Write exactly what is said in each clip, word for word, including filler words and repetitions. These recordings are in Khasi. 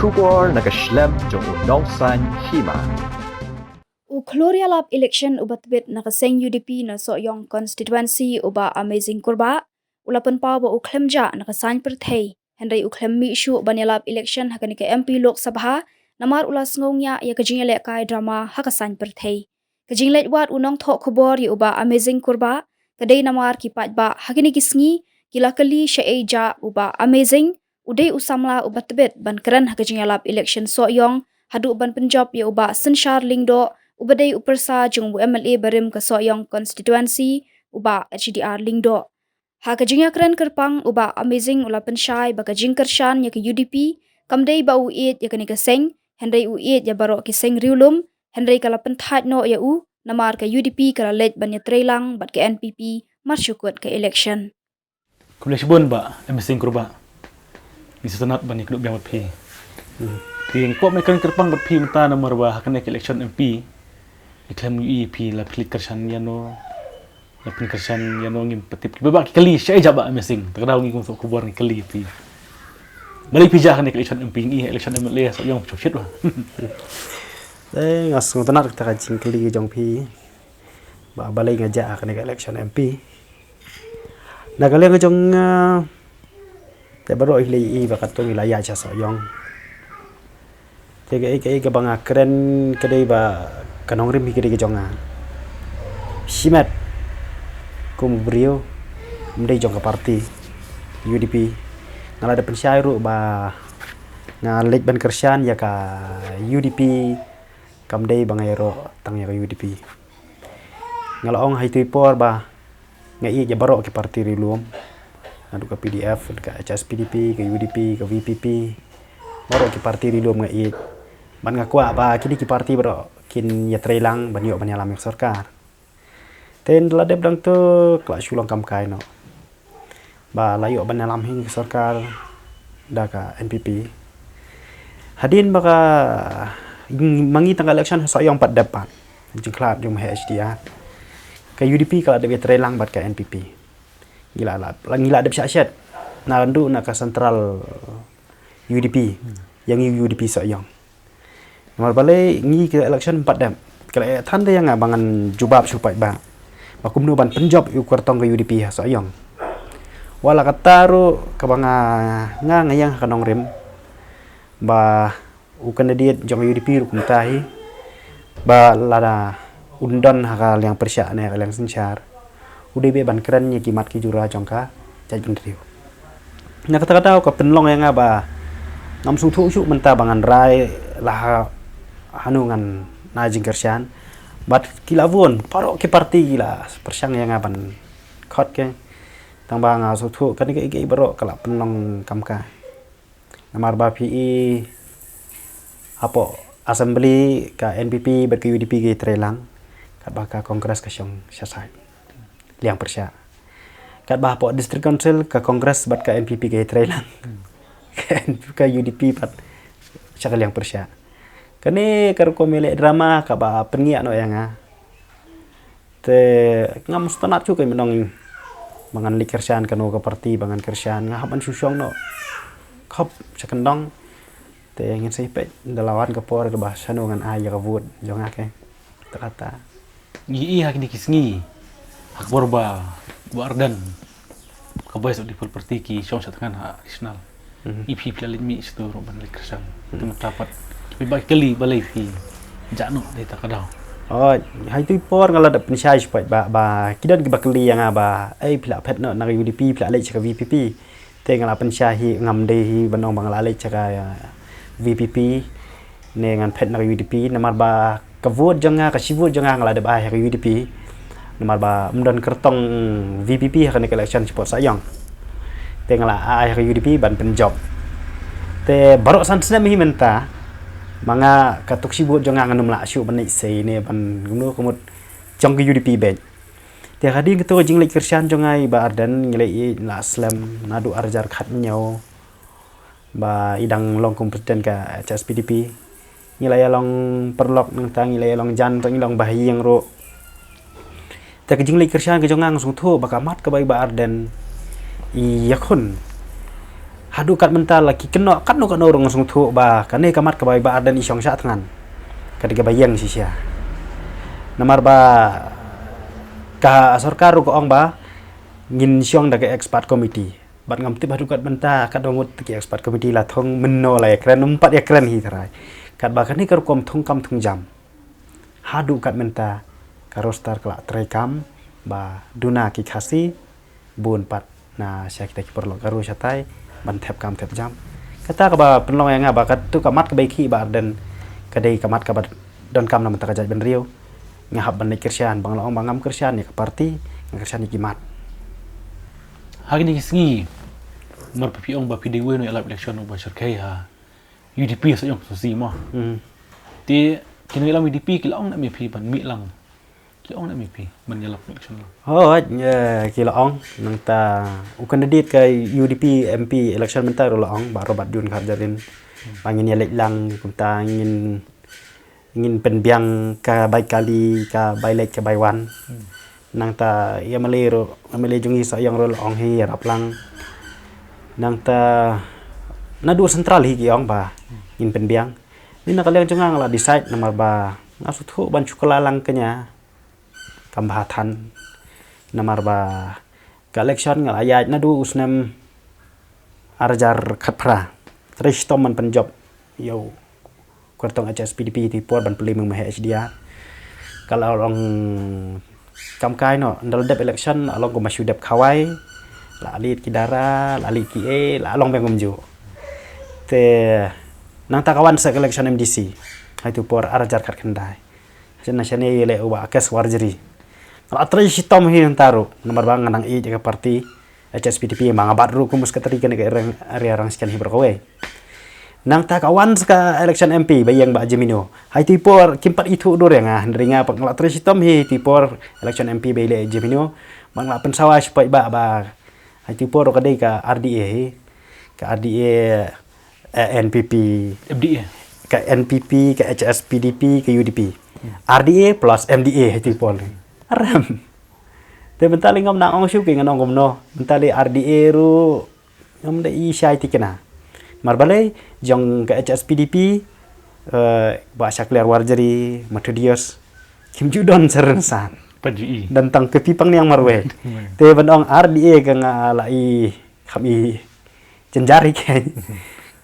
Khubor na ka shlem jong u nongsan hima. U khlur ïalap election uba tbit na ka seng U D P na Sohiong constituency, u Bah Amazing Kurbah, u la pynpaw ba u khlem jah na ka saiñ pyrthei, hynrei u khlem mih shuh ban ïalap election ha kane ka M P Lok Sabha, namar u la sngewngiah ïa ka jingïalehkai drama ha ka saiñ pyrthei. Ka jingleit wad u nongthoh khubor ïa u Bah Amazing Kurbah ka dei namar ki paidbah ha kine ki sngi ki la kylli shaei jah u Bah Amazing, u dei u samla uba tbit ban kren ha ka jingïalap election Sohiong, haduh ban pynjop ïa u Bah Synshar Lyngdoh, uba dei u pyrsa jong u M L A barim ka Sohiong constituency, u Bah H D R Lyngdoh. Ha ka jingïakren kyrpang, u Bah Amazing u la pynshai ba ka jingkyrshan ïa ka U D P kam dei ba u ïeit ïa kane ka seng, hynrei u ïeit ïa baroh ki seng riewlum, hynrei ka la pynthait noh ïa u namar ka U D P ka la leit ban ïatreilang bad ka N P P mar shu kut ka election. Khublei shibun Bah Amazing Kurbah. Ngi sngewtynnat ban ïakynduh biang bad phi. Hmm. Te ngi kwah ban ïakren kyrpang bad phi mynta namar ba ha kane ka election M P ngi khlem ïohi phi la phi leit kyrshan ïano, la pynkyrshan ïano, ngim pat tip. Kiba ki kylli shaei jah Bah Amazing. Te ka daw ngi kum suk khubor ngi kylli phi. Balei phi jah ha kane ka election M P, ngi election M L A Sohiong shit Bah. Eh, nga sngewtynnat kata ka jingkylli jong phi. Ba balei nga jah ha kane ka election M P. Na ka liang jong nga, te baroh hi la ïohi ba katto ngi la ïaid sha Sohiong. Te kaei kaei kaba nga kren ka dei ba ka nongrim hi ka dei ka jong nga. Shimet kum u briew, ym dei jong ka party U D P. Nga la dep pynshai ruh ba nga leit ban kyrshan ïa ka U D P, kam dei ba nga ïaroh tang ïa ka U D P. Nga la ong ha itu i por ba nga ïeit ïa baroh ki party riewlum. Naduh ka P D F, ka H S P D P, ka U D P, ka V P P. Baroh ki party riewlum nga ïeit. Bad nga kwah ba kine ki party baroh kin ïatreilang ban ïoh ban ïalam ïa ka sorkar. Te ynda la dep dang tu ka la shu long kam kai noh. Ba la ïoh ban ïalam hi ka sorkar da ka N P P. Hadien ba ka, ma ngi tang ka election Sohiong pat dep pat. Jingkhlad jong H D R. Ka U D P ka la dep ïatreilang bad ka N P P. Ngi la, la, ngi la dep shah shet. Naduh na ka central U D P. Hmm. Ïa ngi U D P Sohiong. Namar balei ngi ka election pat dep. Ka la ïathuh da ïa nga ba ngan jubab shuh pat ba. Ba kumno ban pynjop ïa u kyrtong ka U D P ha Sohiong. Wat la katta ruh kaba nga, nga, nga ïeng ha ka nongrim. Ba u candidate jong U D P ruh kumta hi. Ba lada un don ha ka liang pyrshah ne ha ka liang synshar, u dei beit ban kren ïa ki mat ki jura jong ka jaitbynriew. Na kata ka daw ka pynlong ïa nga ba ngam sngewthuh shuh mynta ba ngan rai la ha, hano ngan ai jingkyrshan. Bad ki la bun, baroh ki party ki la pyrshang ïa nga ban khot ke. Tang ba nga sngewthuh kane kaei kaei baroh ka la pynlong kam ka. Namar ba phi i hapoh Assembly ka N P P bad ka U D P ki treilang, katba ka Congress ka shong sha side liang pyrshah. Katba hapoh District Council ka Congress bad ka N P P ki treilang, ka N P P, ka U D P pat sha ka liang pyrshah. Kane ka rukom ïaleh drama kaba pynïap noh ïa nga. Te ngam sngewtynnat shuh ka mynta ba ngan leit kyrshan kano ka party ba ngan kyrshan, nga hap ban shu shong noh khop sha kyndong. Te ngin sa ïa peit da la wan ka por kaba shano ngan ai ïa ka vote jong nga ke. Te kata ngi i ha kine ki sngi ha ka por ba, ba Ardent ka bai sa u dipul parti ki shong sha tngan ha additional. Mhm. I phi phi la leit mih sha tu ruh ban leit kyrshan. Mhm. Te mynta pat phi ba kylli balei phi jah noh dei ta ka daw. Oh, ha itu i por nga la da pynshai shuh pat ba, ba ki don kiba kylli ïa nga ba, ei phi la phet noh na ka U D P, phi la leit sha ka V P P. Te nga la pynshai hi ngam dei hi ban ong ba nga la leit sha ka, eh, V P P. Ne ngan phet na ka U D P, namar ba ka vote jong nga, ka shi vote jong nga nga la dep ai ha ka U D P. Namar ba ym don kyrtong V P P ha kane ka election spot Sohiong. Te nga la ai ha ka U D P ban pynjop. Te baroh san snem hi mynta, ma nga kato ka shi vote jong nga ngan ym lah shuh ban leit sei ne ban kumno ka mut jong ka U D P beit. Te hadien kato ka jingleit kyrshan jong nga i Bah Ardent ngi la ïa la slem naduh ar hajar khathynñiew. Ba i dang long kum president ka H S P D P. Ngi la ïa long paralok nangta ngi la ïa long jan, ngi long ba ha ïing ruh. Te ka jingleit kyrshan ka jong nga nga sngewthuh ba ka mat kaba i Bah Ardent i ïakhun Haduh kat mynta la ki kynnoh katno katno ruh nga sngewthuh ba kane ka mat kaba i Bah Ardent i shong shah thngan ka dei kaba ïeng shisha. Namar ba ka sorkar ruh ka ong ba ngin shong da ka expert committee. Bad ngam tip haduh kat mynta katba mut ki expert committee la thung mynno la ïakren, ym pat ïakren hi tharai. Katba kane ka rukom thung kam thung jam. Haduh kat mynta ka roster ka la treikam ba duna ki Khasi bun pat na sha kita ki paralok Garo shatai ban thep kam thep jam. Kata kaba pynlong ïa nga ba katto ka mat kaba i khih Bah Ardent ka dei ka mat kaba donkam na mynta ka jaitbynriew. Nga hap ban leit kyrshan, ba nga la ong ba ngam kyrshan ïa ka party, nga kyrshan ïa ki mat. Ha kine ki sngi, mar phi ong ba phi dei uwei u nongïalap election uba shyrkhei ha U D P sa ïong susi mo. Hmm. Te ki nongïalam U D P ki la ong na me phi ban mih lang. Ki la ong na me phi ban ïalap election lang. Oh, eh, ki la ong nangta u candidate ka U D P M P election mynta ruh la ong, Bah Robert June Kharjahrin. Ba ngin ïaleit lang kumta ngin ngin pynbiang ka bai kali, ka bai leit, ka bai wan. Hmm. Nangta ïa M L A ruh, M L A jong ngi sa ïong ruh la ong hi ïarap lang. Nangta naduh central hi ki ong ba ngin pynbiang. Ni na ka liang jong nga nga la decide namar ba nga sngewthuh ban shu kylla lang kane kam bha than. Namar ba ka election nga la ïaid naduh u snem ar hajar khatphra. Trei shitom ban pynjop ïa u kyrtong H S P D P, te por ban plie mynta H D R. Ka la long kam kai noh, ynda la dep election la long kumba shu dep khawai. La leit ki dara, la leit ki ei, la long biang kumjuh. Te nangta ka wan sa ka election M D C. Ha itu por ar hajar khatkhyndai. Shane shane ïaleh u Bah Akash Warjri. Nga la trei shitom hi nangta ruh namar ba nga nang ïeit ïa ka party H S P D P, ma nga bat ruh kum u secretary kane ka area Rangshken hi baroh kawei. Nangta ka wan sa ka election M P ba ïeng Bah Jemino. Ha itu i por kim pat ithuh dur ïa nga, hynrei nga pat nga la trei shitom hi itu i por election M P ba ïaleh Jemino. Ba nga la pynsawa sha paidbah ba ha itu i por ruh ka dei ka R D A hi. Ka R D A, eh, N P P. F D A. Ka N P P, ka H S P D P, ka U D P. Hmm. R D A plus M D A ha itu i por. Arem. Te mynta lei ngam nang ong shuh ki ngan ong kumno. Mynta lei R D A ruh ngam da i shai tikna. Mar balei jong ka H S P D P, eh, Bah Shakliar Warjri, Methodius, kim ju don sa rynsan. Pat ju i. Don tang ka pi pang niang marwei. Hmm. Te ban ong R D A ka nga la i kham i jynjar hi keiñ.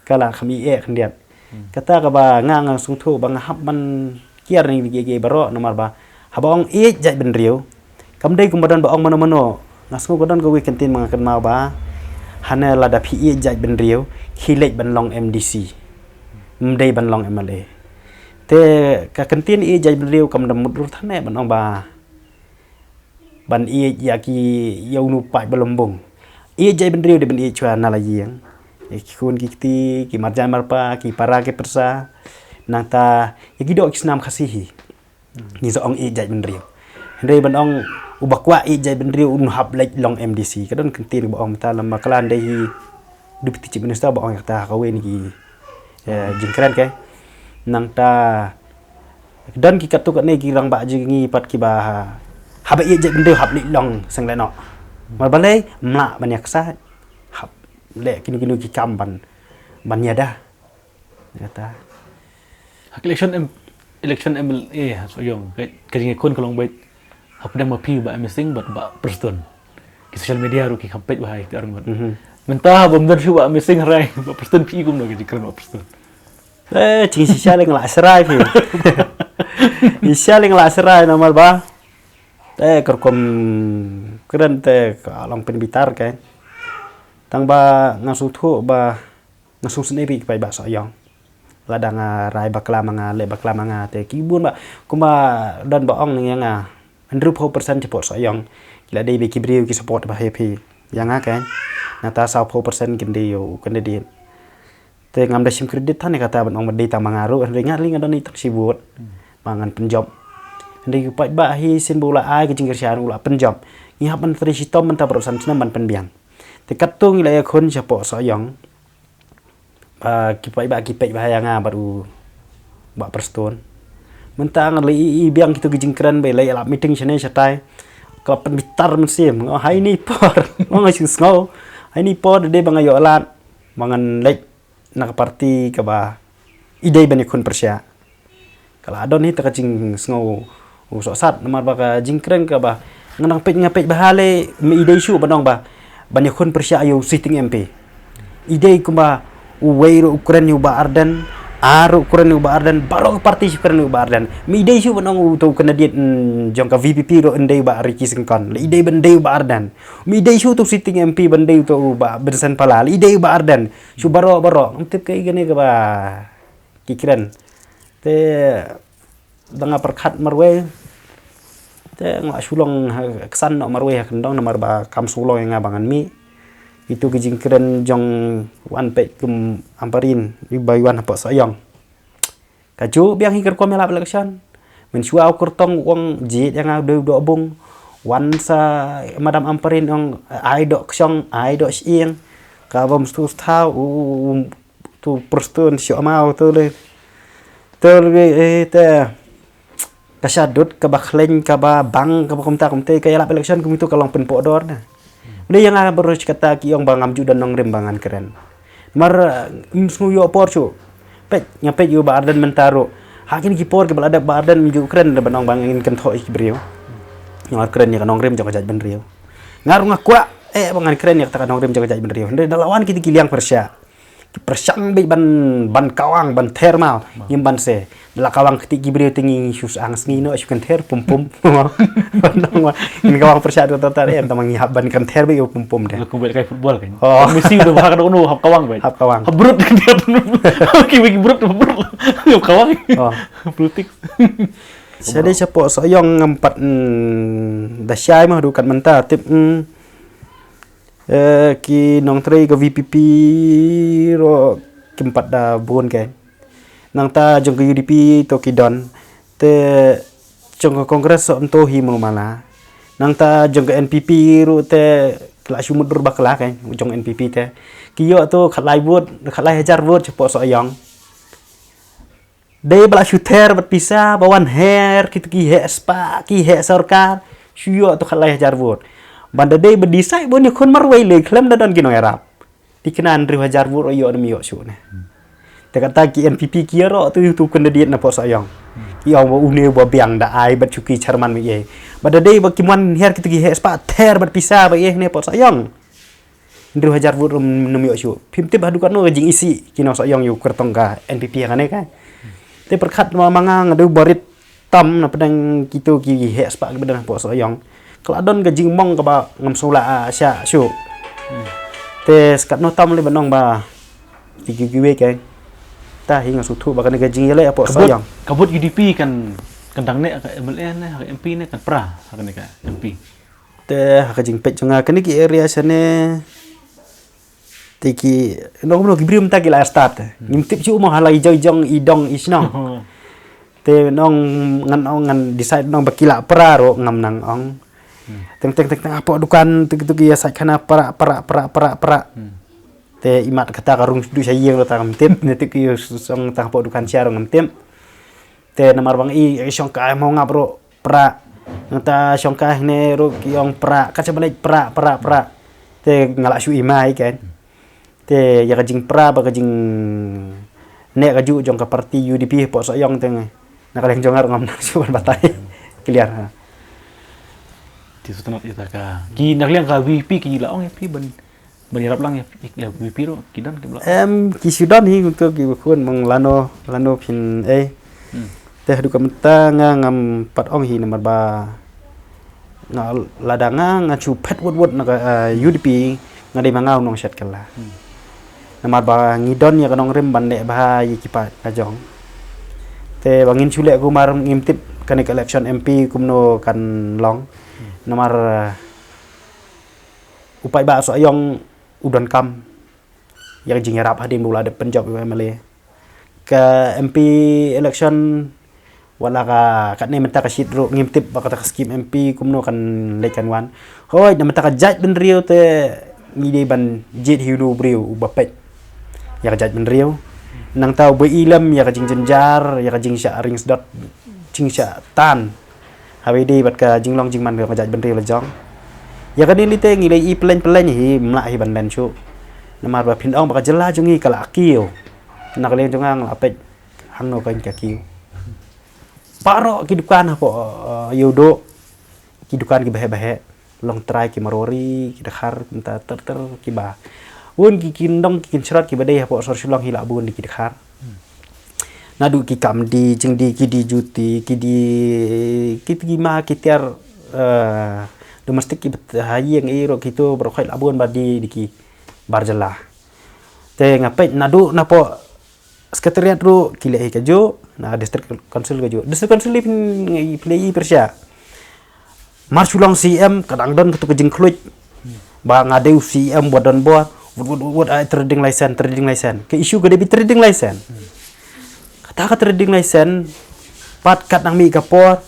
Ka la kham i eh khyndiat. Hmm. Kata kaba nga nga sngewthuh ba nga hap ban kiar ïa ki, ki baroh namar ba haba ong ïeit jaitbynriew kam dei kumba don ba ong mano mano. Nga sngew ka don kawei ka ktien ba nga kynmaw ba hane lada phi ïeit jaitbynriew khie leit ban long M D C. Ym dei ban long M L A. Te ka ktien ïeit jaitbynriew kam da mut ruh than eh ban ong ba ban ïeit ïa ki, ïa uno u paid ba lymbung. Ïeit jaitbynriew dei ban ïeit shuwa na la ïing. Ïa ki khun ki kti, ki marjan marpa, ki para ki pyrsa. Nangta ïa ki doh ki snam Khasi hi. Hmm. Ngi sa ong ïeit jaitbynriew. Hynrei ban ong uba kwah ïeit jaitbynriew un hap leit long M D C. Ka don ka ktien ba ong mynta lem bakla dei hi Deputy Chief Minister ba ong ïa kata ha kawei na ki, eh, jingkren keiñ. Nangta don ki katto katne ki rangbah jong ngi pat kiba ha, haba ïeit jaitbynriew hap leit long seng lehnoh. Mar balei? Ym lah ban ïaksaid. Hap leh kino kino ki kam ban, ban ïada. Kata. Ha ka election M, election M L A ha Sohiong ka, ka jingïakhun ka long beit hapdeng ma phi Bah M A Singh bad Bah Prestone. Ki social media ruh ki kham peit ba hai te arngut. Mhm. Mynta bym don shuh Bah M A Singh hynrei Bah Prestone phi i kumno ka jingkren Bah Prestone? Eh, jing shisha lei nga la shrai phi. Shisha lei nga la shrai namar ba, eh, ka rukom kren te ka long pynbitar keiñ. Tang ba nga sngewthuh ba nga sngewsynei bha ïa ki paidbah Sohiong. Lada nga rai bakla ma nga, leh bakla ma nga te ki bun ba kumba don ba ong ïa nga hynriewphew percent shapoh Sohiong ki la dei ba ki briew ki support ba ha phi. Ïa nga keiñ nangta sawphew percent kin dei ïa u candidate. Te ngam da shim credit than ïa kata ban ong ba dei tang ma nga ruh, hynrei nga lei nga don ïa tang shi vote. Hmm. Ba ngan pynjop. Hynrei ki paidbah hi sien ba u la ai ka jingkyrshan u la pynjop. Ngi hap ban trei shitom mynta baroh san snem ban pynbiang. Te katto ngi la ïakhun shapoh Sohiong. Ba ki paidbah ki peit bha ïa nga bad u Bah Prestone. Mynta nga la i, i biang kito ki jingkren ba la ïalap meeting shane shatai. Ka la pynbitar mynsiem, nga ong ha ini i por. Nga ong shu sngew. Ha ini i por da dei ba nga ïoh lad. ma ngan leit na ka parti kaba i dei ban ïakhun pyrshah. Ka la don hi ta ka jingsngew u sohsat namar ba ka jingkren kaba nga dang peit nga peit ba ha le me i dei shuh ban ong ba ban ïakhun pyrshah ïa u sitting M P. I dei kumba uwei ruh u kren ïa u Bah Ardent, ar ruh u kren ïa u Bah Ardent, baroh ka parti shu kren ïa u Bah Ardent. Me i dei shuh ban ong uto u candidate, mm, jong ka V P P ruh un dei u Bah Ricky Syngkon. Le i dei ban dei u Bah Ardent. Me i dei shuh uto u sitting M P ban dei uto u Bah Vincent Pala. Le i dei u Bah Ardent. Shu baroh baroh. Ngam tip kaei kane kaba ki kren. Te da nga pyrkhat marwei. Te nga la shu long ha, ksan noh marwei ha kyndong namar ba kam shu long ïa nga ba ngan mih. Itu ki jingkren jong wan peit kum Ampareen, i ba i wan hapoh Sohiong. Ka ju biang hi ka rukom ïalap election. Mynshuwa u kyrtong u ong jied ïa nga u dei u doh bung. Wan sa Madam Ampareen ong ai doh kshong, ai doh shyieng. Ka bym stu stha u, u, u, tu prestun shu amau tu le. Tu le, eh, te. Ka shadut, kaba khleiñ, kaba bang, kaba kumta kumta, ka ïalap election kum itu ka long pynpoh dor na. Ule ïa nga baroh shi katta ki ong ba ngam ju don nongrim ba ngan kren. Mar, eh, ym sngew ïoh por shuh. Peit, nga peit ïa u Bah Ardent mynta ruh. Ha kine ki por kiba la dep Bah Ardent ym ju kren da ban ong ba ngin kynthoh ïa ki briew. Nga kren ïa ka nongrim jong ka jaitbynriew. Nga ruh nga kwah, eh, ba ngan kren ïa kata ka nongrim jong ka jaitbynriew. Hynrei da la wan kiti ki liang pyrshah. Ki pyrshang beit ban, ban kawang, ban ther maw. Ngim ban se. Da la kawang kti ki briew te ngi shu sang sngi noh, shu kynther, pum pum. Ban ong ba, ngin kawang pyrshah da ta ta, eh, tang ma ngi hap ban kynther beit, pum pum de. Lakum beit kai football kan. Oh. Messi udah bahak dong, hap kawang beit. Hap kawang. Hap brut kan dia. Ki beit brut, hap brut. Hap kawang. Oh. Politik. Sa dei shapoh Sohiong ngam pat, mm, da shai mah haduh kat mynta tip, mm. Eh, ki nongtrei ka V P P ruh kim pat da bun ke. Nangta jong ka U D P to ki don. Te jong ka Congress ruh to hi mano mala. Nangta jong ka N P P ruh te ki la shu mutdur bakla ke, jong N P P te. Ki ïoh to khatlai vote, khatlai hajar vote shapoh Sohiong. Dei ba la shu ther bad pisa, ba wan her, kito ki heh spah, ki heh sorkar, shu ïoh to khatlai hajar vote. Ban da dei ba decide ban ïakhun marwei lei khlem da don ki nongïarap. Te kine hynriew hajar vote ruh ïoh ne ym ïoh shuh ne. Te kata ki N P P ki ïaroh to uto u candidate napoh Sohiong. Ki ong ba une uba biang da ai bad shuki chairman me ei. Ba da dei ba kim wan her kito ki heh spah ther bad pisa ba ei ne hapoh Sohiong. Hynriew hajar vote ruh ym ïoh shuh. Phim tip haduh katno ka jingisih ki nong Sohiong ïa u kyrtong ka N P P ha kane ka. Te pyrkhat ma, ma nga nga dei u barit tam na pdeng kito ki heh spah kiba don hapoh Sohiong. Ka la don ka jingmong kaba ngam sngewlah, ah, shah shuh. Te sa katno tam lei ban ong ba ki, ki, kiwei ka. Ta hi nga sngewthuh ba kane ka jingïaleh hapoh Sohiong. Ka vote U D P kan, kan dang neh ha ka M L A ne, ha ka M P ne, kan pra ha kane ka M P. Te ha ka jingpeit jong nga kane ki area shane. Te ki, no, no, ki briew mynta ki la start. Ngim tip shuh mo ha la i jong i jong i dong i shnong. Te nong ngan ong ngan decide nong ba ki la pra ruh ngam nang ong. Teng teng teng teng hapoh dukan tu tu ki ïa sait khana pra pra pra pra pra. Te imat kata ka rung shu sha ïing ruh ta ngam tip, ne tip ki ïa song ta hapoh dukan sha ruh ngam tip. Te namar ba nga i, i shong kai mo ngap ruh pra. Nangta shong kai ne ruh ki ong pra, ka sha ba leit pra pra pra. Te nga la shu i mai kan. Te ïa ka jingpra ba ka jing ne ka ju jong ka parti U D P hapoh Sohiong te nga. Na ka liang jong nga ruh ngam nang shu ban batai. Clear ha. Ti sutnat ita ka. Ki na ka liang ka V P ki la ong ïa phi ban ban ïarap lang ïa, ïa V P ruh, ki don ki ba la. Em, ki shu don hi kumto ki ba khun mong lano, lano phin, eh. Te haduh ka mynta nga ngam pat ong hi namar ba nga lada nga, nga shu phet wut wut na ka, eh, U D P, nga dei ma nga u nongshet kylla. Namar ba ngi don ïa ka nongrim ban leh bha ïa ki paid la jong. Te ba ngin shu leh kumar ngim tip kane ka election M P kumno kan long. Namar, eh, u paidbah Sohiong u donkam ïa ka jingïarap hadien ba u la dep pynjop ïa u M L A. Ka M P election, wat la ka katne mynta ka shit ruh ngim tip ba kata ka skim M P kumno kan leit kan wan. Hooid, na mynta ka jaitbynriew te ngi dei ban jied hi u briew uba peit ïa ka jaitbynriew. Nangta uba i lem ïa ka jingjynjar, ïa ka jingshah ring sdot, jingshah tan. Haba ïadei bad ka jinglong jingman ka jong ka jaitbynriew la jong. Ïa kane lei te ngi la i pyllein pyllein hi, ym lah hi ban len shuh. Namar ba phin ong ba ka jylla jong ngi ka la kiew. Na ka liang jong nga nga la peit hangno ka ka kiew. Baroh ki dukan hapoh, eh, Ïewduh, ki dukan ki baheh baheh, Longtrai, ki Marwari, ki Dkhar, kumta ter ter ki ba. Bun ki kyndong ki kynshrot ki ba dei hapoh sor Shillong hi la bun dei ki Dkhar. Naduh ki kam dei, jingdei, ki dei juti, ki dei, ki dei ma ki tiar, eh, domestic ki ba ha ïing i ruh ki tu baroh khoit la bun ba dei dei ki bar jylla. Te nga peit naduh napoh Secretariat ruh ki leh hi kajuh, na District Council kajuh. District Council phin, phin leh hi pyrshah. Mar shu long C M ka dang don katu ka jingkhluit. Ba nga dei u C M ba don bor, wut, wut, wut, wut, ai trading license, trading license. Ka issue ka dei beit trading license. Kata ka trading license, pat kat nang mih ka por,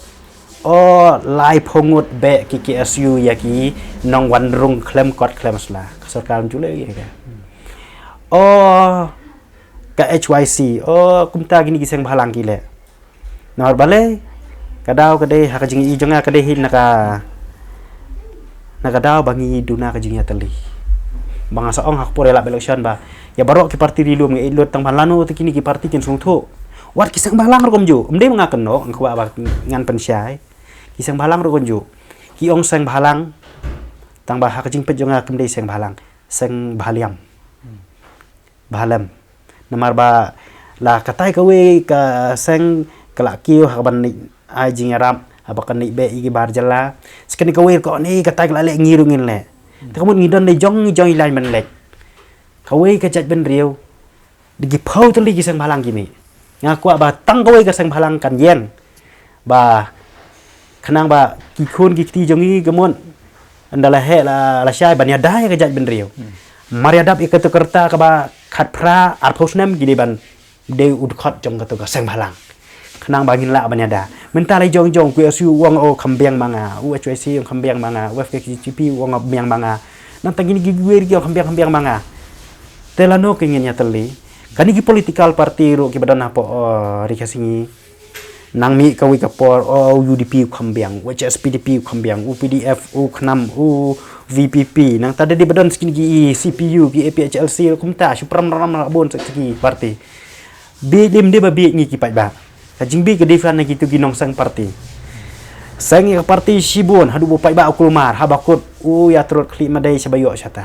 o, laiphew ngut beh ki K S U ïa ki nongwan rung khlem kot khlem sla. Ka sorkar ym ju leh ïa ka. O, ka H Y C, o, kumta kine ki seng bhalang ki leh. Namar balei, ka daw ka dei, ha ka jingïohi jong nga ka dei hi na ka, na ka daw ba ngi duna ka jingïatylli. Ba nga sa ong ha ka por ïalap election ba ïa baroh ki party ri lum, nga ïeit lut tang ba lano te kine ki party kin sngewthuh. Wat ki seng bhalang ruh kumjuh, ym dei ba nga kynnoh, nga kwah ba ngan pynshai. Ki seng bhalang ruh kumjuh. Ki ong seng bhalang, tang ba ha ka jingpeit jong nga kim dei seng bhalang, seng bhaliam. Bhalem. Namar ba la katai kawei ka seng ka la kiew ha kaban ai jingïarap, haba kan leit beh ïa ki bar jylla. Sa kane kawei ka, ne katai ka la leh, ngi ruh ngin leh. Te ka mut ngi don da jong, jong i line ban leh. Kawei ka jaitbynriew, da ki phew tylli ki seng bhalang ki mih. Nga kwah ba tang kawei ka seng bhalang kan ïeng. Ba khnang ba ki khun ki kti jong ngi ka mut ynda la heh la, la shai ban ïada ïa ka jaitbynriew. Mar ïadap ïa katu ka rta kaba khatphra arphew snem ki dei ban dei u dkhot jong katu ka seng bhalang. Khnang ba ngin lah ban ïada. Mynta la jong jong u K S U u ong, o, kham biang ma nga, u H Y C u ong kham biang ma nga, u F K J G P u ong kham biang ma nga. Nangta kine ki kiwei ruh ki ong kham biang, kham biang ma nga. Te lano ki ngin ïatylli. Kane ki political party ruh kiba don hapoh, o, Ri Khasi. Nang mih kawei ka por, o, u U D P u kham biang, u H S P D P u kham biang, u P D F u khnam, u V P P, nangta da dei ba don sa kine ki C P U, ki A P H L C, kumta, shu pram ram la bun sa ki party. Bieit, ym dei ba bieit ngi ki paidbah. Ka jingbieit ka dei phan na kitu ki nongseng party. Seng ïa ka party shibun, haduh ba u paidbah u kulmar, haba kut, u ïatrud khlieh madei shaba ïoh shata.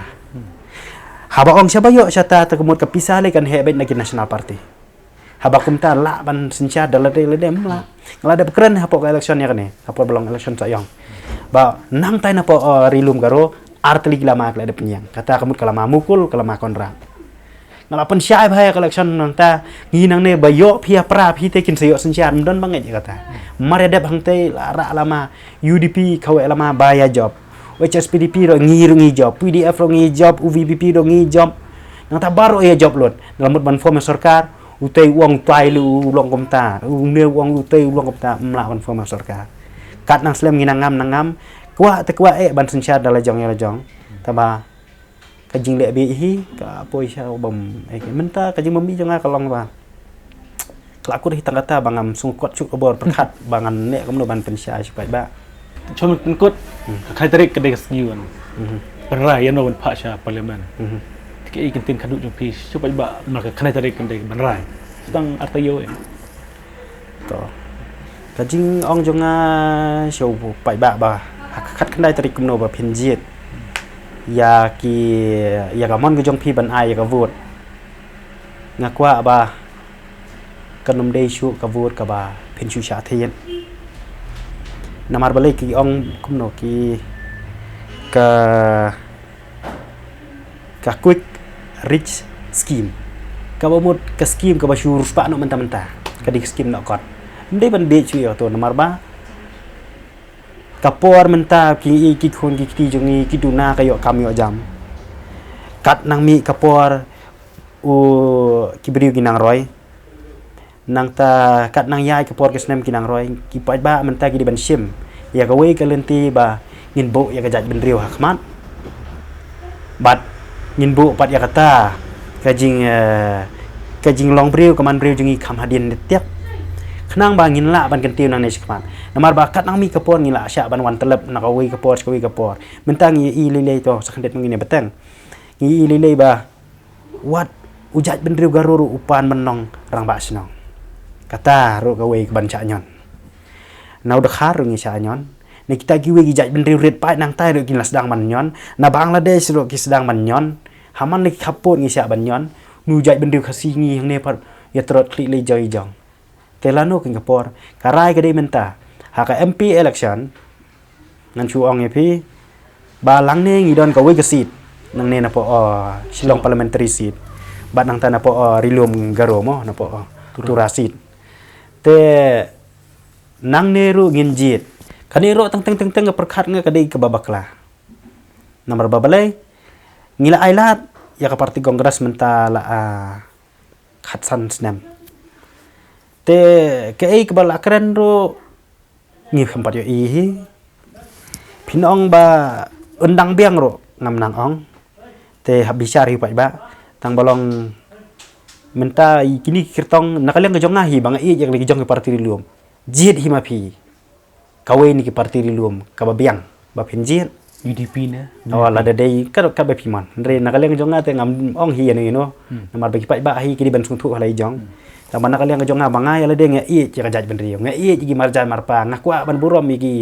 Haba ong shaba ïoh shata, te ka mut ka pisa lei kan heh beit na ki National Party. Haba kumta lah ban synshar da lade lade, ym lah. Nga la dep kren hapoh ka election ïa kane, hapoh ba long election Sohiong. Ba nangta napoh, eh, Ri Lum Garo, ar tylli ki lama ka la dep pynïeng. Kata ka mut ka lama Mukul, ka lama Conrad. Nga la pynshai bha ïa ka election nangta, ngi nangne ba ïoh phi ha pra phi te kin sa ïoh synshar, ym don ba ngeit ïa kata. Mar ïadep hangtei la rah lama, U D P kawei lama ba ïa jop. U H S P D P ruh ngi ruh ngi jop, P D F ruh ngi jop, u V P P ruh ngi jop. Nangta baroh ïa jop lut. Lada mut ban form sorkar, utei u ong utai lei u long kumta, une u ong utei u long kumta, ym lah ban form sorkar. Kat nang slem ngi nang ngam nang ngam, kwah te kwah eh ban synshar da la jong ïa la jong. Tangba ka jingleh bieit hi ka poi sha u bym, eh, mynta ka jingbym bieit jong nga ka long ba ka la kut hi tang kata ba ngam sngewkot shuh ka bor pyrkhat ba ngan leh kumno ban pynshai sha paidbah. Chon kut ka khyndai tarik ka dei ka sngi ban pynrai ïa no ban phah sha parliament. Te kaei ka ktien khadduh jong phi sha paidbah namar ka khyndai tarik ka dei ban rai. Tang ar taïew eh. To. Ka jingong jong nga sha u paidbah ba ha ka khatkhyndai tarik kumno ba phin jied ïa ki, ïa ka mon ka jong phi ban ai ïa ka vote. Nga kwah ba kan ym dei shuh ka vote kaba phin shu shah thied. Namar balei ki ong kumno ki ka ka Quick Rich Scheme. Kaba mut ka scheme kaba shu riewspah noh mynta mynta. Ka dei ka scheme noh kot. Ym dei ban bieit shuh ïa kato namar ba ka por mynta ki, ki khun ki kti jong ngi ki duna ka ïoh kam ïoh jam. Kat nang mih ka por u ki briew ki nang roi. Nangta kat nang ïaid ka por ka snem ki nang roi, ki paidbah mynta ki dei ban shim ïa kawei ka lynti ba ngin buh ïa ka jaitbynriew ha khmat. Bad ngin buh pat ïa kata ka jing, eh, ka jinglong briew ka man briew jong ngi kham hadien tiak. Khnang ba ngin lah ban kyntiew nangne sha khmat. Namar ba kat nang mih ka por ngi lah shah ban wan tyllep na kawei ka por sha kawei ka por. Mynta ngi ïohi lei lei to sa khyndiat ma ngi ne bteng. Ngi ïohi lei lei ba Wat u jaitbynriew Garo ruh u pan ban long rangbah shnong. Kata ruh kawei ka ban shah ñion. Na u Dkhar ruh ngi shah ñion. Na kita kiwei ki jaitbynriew rit paid nangtai ruh ki la sdang ban ñion. Na Bangladesh ruh ki sdang ban ñion. Ha man la ki khappud ngi shah ban ñion. Na u jaitbynriew Khasi ngi hangne pat ïatrot khlieh lei jong i jong. Te lano kin ka por, ka rai ka dei mynta. Ha ka M P election, ngan shu ong ïa phi, ba lang ne ngi don kawei ka seat. Nangne na poh, uh, Shillong parliamentary seat. Bad nangta na poh, uh, Ri Lum Garo mo, na poh, uh, Tura. Tura seat. Te nangne ruh ngin jied. Kane ruh teng teng teng teng ka pyrkhat nga ka dei kaba bakla. Namar ba balei, ngi la ai lad ïa ka party Congress mynta la, uh, khatsan snem. Te kaei kaba la kren ruh ngi khlem pat ïohi hi. Phin ong ba un dang biang ruh ngam nang ong. Te hap bishar hi paidbah. Tang ba long mynta i kine ki kyrtong na ka liang ka jong nga hi ba nga ïeit ïa ka jong ka party Ri Lum. Jied hi ma phi. Kawei na ki party Ri Lum kaba biang ba phin jied. U D P ne? Oh, lada dei ka, kaba phi mon. Hynrei na ka liang jong nga te ngam ong hi ïano ïano. Hmm. Namar ba ki paidbah hi ki dei ban sngewthuh ha la i jong. Hmm. Tang ba na ka liang jong nga ba nga ïa lade nga ïeit ïa ka jaitbynriew, nga ïeit ïa ki marjan marpa, nga kwah ban burom ïa ki,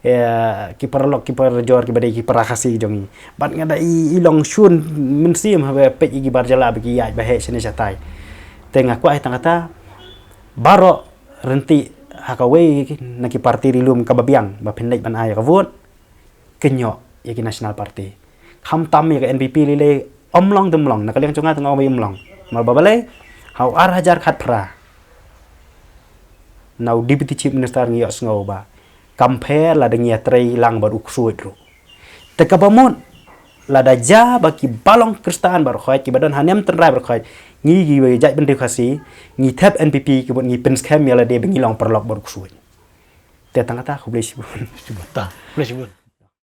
eh, ki paralok ki parajor kiba dei ki para Khasi jong ngi. Bad nga da i, i long shun mynsiem haba peit ïa ki bar jylla ba ki ïaid ba heh shane shatai. Te nga kwah hi tang kata baroh ryntih ha kawei na ki party Ri Lum kaba biang ba phin leit ban ai ka vote, kynnoh ïa ki National Party. Khamtam ïa ka N P P lei lei, ym long te ym long, na ka liang jong nga te nga ong ba ym long. Namar ba balei, ha u ar hajar khatphra na u Deputy Chief Minister ngi ïohsngew ba kam pher lada ngi ïatrei lang bad u ksuid ruh. Te kaba mut, lada jia ba kiba long Khristan baroh khoit, kiba don ha niam tynrai baroh khoit, ngi ki jaitbynriew Khasi, ngi thep N P P, ka mut ngi pynskhem ïa lade ba ngi long paralok bad u ksuid. Te tang kata, khublei shibun. Shibun ta. Khublei shibun.